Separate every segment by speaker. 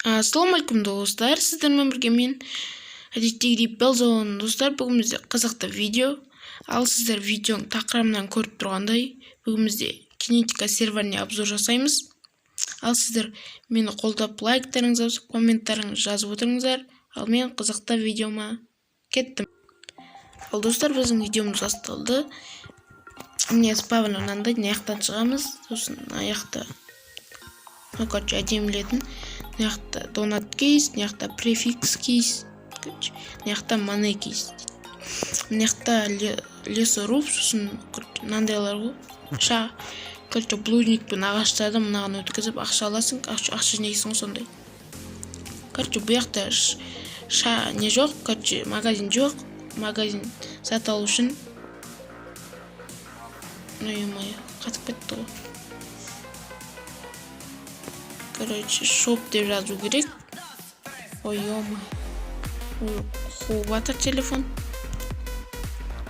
Speaker 1: Ассалаумағалейкум, достар! Сіздермен бірге мен, әдеттегідей, Белзон. Достар, бүгін бізде қызықты видео. Ал сіздер видеоның тақырыбынан көріп тұрғандай, бүгін бізде Кинетика серверіне обзор жасаймыз. Ал сіздер мені қолдап, лайктарыңызды басып, комменттарыңызды жазып отырыңыздар. Ал мен қызықты видеома кеттім. Ал, достар, біздің видеомыз басталды. Міне, спавн мынандай. Мына жақтан шығамыз, сосын мына жақта, ну, короче, әдемілетін. Мына жақта донат кейс, мына жақта префикс кейс, короче, мына жақта мане кейс, мына жақта лесоруб, сосын мынандайлар ғой, короче, булыжникпен ағаштарды мынаған өткізіп, ақша аласың, ақша жинайсың ғой, сондай. Короче, бұл жақта не жоқ, короче, магазин жоқ. Магазин сатып алу үшін, ой, ё, қатып кетті ғой. Короче, шоп деп жазу керек. Ой, ё, қуып жатыр телефон.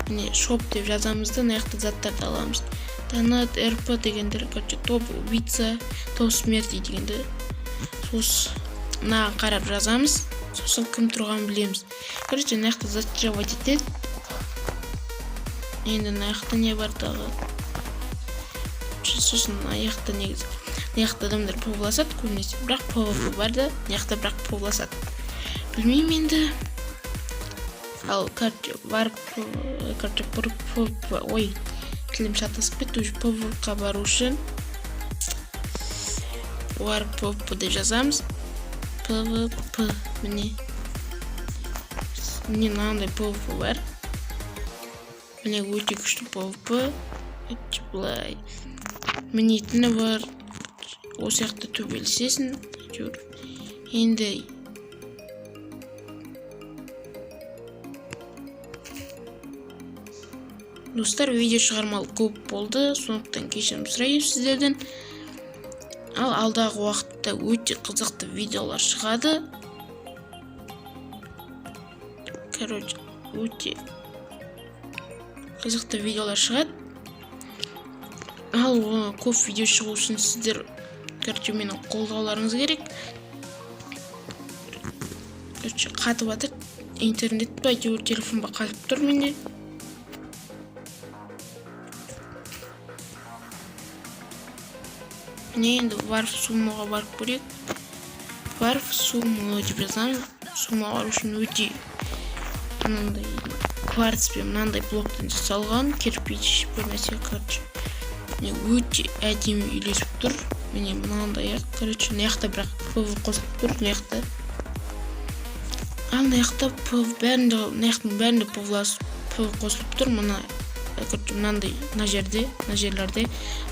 Speaker 1: Міне, шоп деп жазамыз да, мына жақта заттарды аламыз. Донат, РП дегендер, короче, топ убийца, топ смерти дегенді. Сосын мынаған қарап жазамыз, сосын кім тұрғанын білеміз. Короче, мына жақта зачаровать етеді. Енді мына жақта не бар тағы? Сосын мына жақта, негізі, мына жақта адамдар пвласады көбінесе, бірақ ПВП бар да мына жақта, бірақ пвласады, білмеймін енді. Ал, короче, барып, короче, ой, тілім шатасып кетті уже. ПВП бару үшін барып ПВП деп жазамыз. ПВП, міне, міне, мынандай ПВП бар. Міне, өте күшті ПВП. Былай мінетіні бар, осы жақта төбелесесің әйтеуір енді. Достар, видео шығармалы көп болды, сондықтан кешірім сұраймын сіздерден. Ал алдағы уақытта өте қызықты видеолар шығады. Короче, өте қызықты видеолар шығады. Ал көп видео шығу үшін сіздер, короче, менің қолдауларыңыз керек. Короче, қатып жатыр интернет па, әйтеуір телефон ба, қатып тұр менде. Міне, енді варп сумоға барып көрейік. Варп сумо деп жазамыз. Сумоға бару үшін өте мынандай кварцпен, мынандай блоктан жасалған кирпич, бір нәрсе. Короче, міне, өте әдемі үйлесіп тұр. Міне, мынандай ақ. Короче, мына жақта бірақ ПВ қосылып тұр мына жақта. Ал мына жақта ПВ бәрінде, мына жақтың бәрінде ПВ қосылып тұр. Мына, короче, мынандай, мына жерде, мына жерлерде.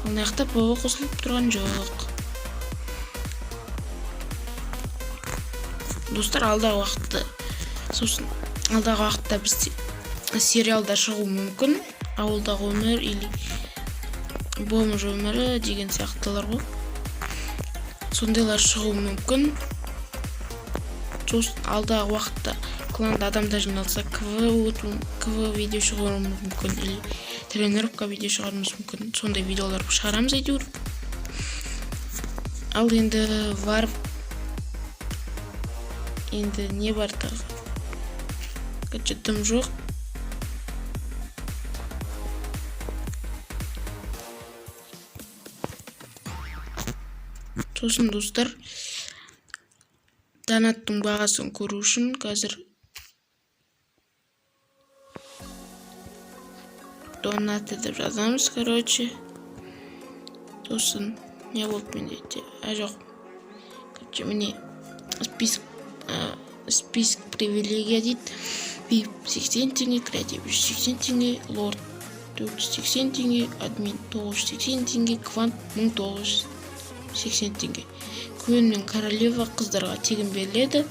Speaker 1: Ал мына жақта ПВ қосылып тұрған жоқ. Достар, алдағы уақытта, сосын алдағы уақытта бізде сериалдар шығуы мүмкін, ауылдағы өмір или бомж өмірі деген сияқтылар ғой, сондайлар шығуы мүмкін. Сосын алдағы уақытта кланда адамдар жиналса, КВ өту, КВ видео шығаруымыз мүмкін или тренировка видео шығаруымыз мүмкін. Сондай видеолар шығарамыз әйтеуір. Ал енді варп, енді не бар тағы? Короче, дым жоқ. Сосын, достар, донаттың бағасын көру үшін қазір донаты деп жазамыз. Короче, сосын не болды менде? А, жоқ, короче, міне, список привилегия дейді. Вип 80 теңге, креатив 180 теңге, лорд 480 теңге, админ 980 теңге, квант 1980 теңге. Куин мен королева қыздарға тегін беріледі.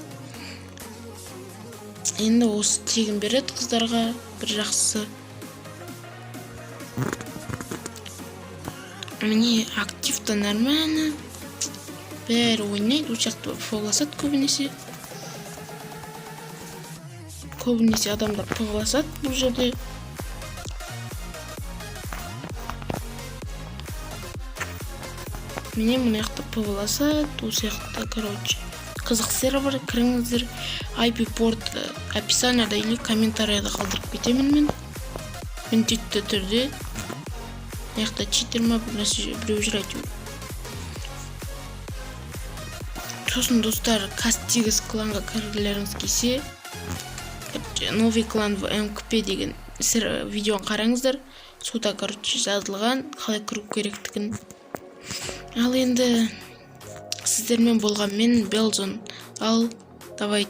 Speaker 1: Енді осы тегін береді қыздарға, бір жақсысы. Міне, активта нормально, бәрі ойнайды. Осы жақта пвласады көбінесе. Көбінесе адамдар пвласады бұл жерде. Міне, мына жақта пвласады, осы жақта. Короче, Қызық сервер, кіріңіздер. IP порт описанияда или комментарияда қалдырып кетемін мен міндетті түрде. Мына жақта читер ма, бір нәрсе, біреу жүр әйтеуір. Сосын, достар, Кастигс кланға кіргілеріңіз келсе, «Новый клан в МКП» деген видеоны қараңыздар. Суда, короче, жазылған қалай кіру керектігін. Ал енді сіздермен болған мен, Белзон. Ал давай.